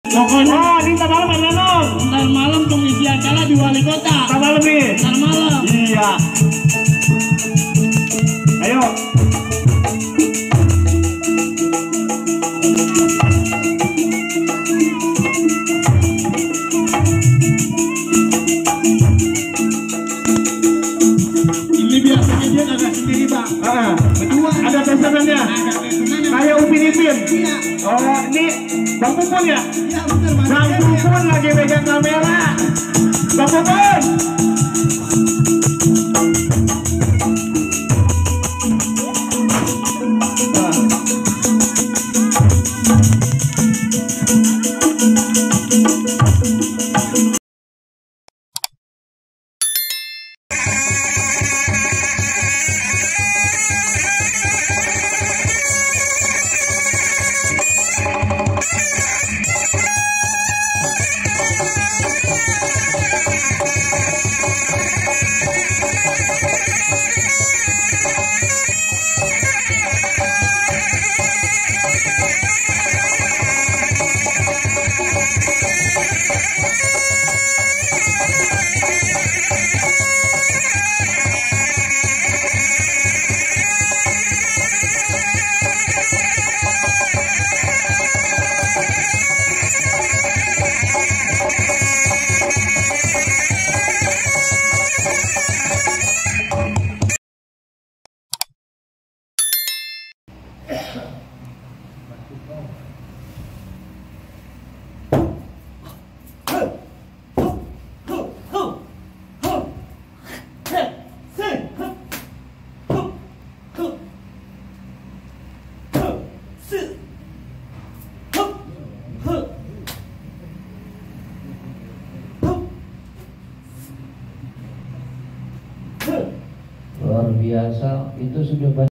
Pokoknya di ntar malam ada non. Ntar malam pengisi acara di wali kota. Ntar malam nih. Ntar malam. Iya. Ayo. Ini biasanya dia kagak sendiri bang. Berdua. Ada pesanannya. Kayak Upin-Ipin. Iya. Oh, ini Bang Pupun ya? Iya bener bang. Bang Pupun lagi pegang kamera. Bang Pupun. Luar biasa, itu sudah banyak.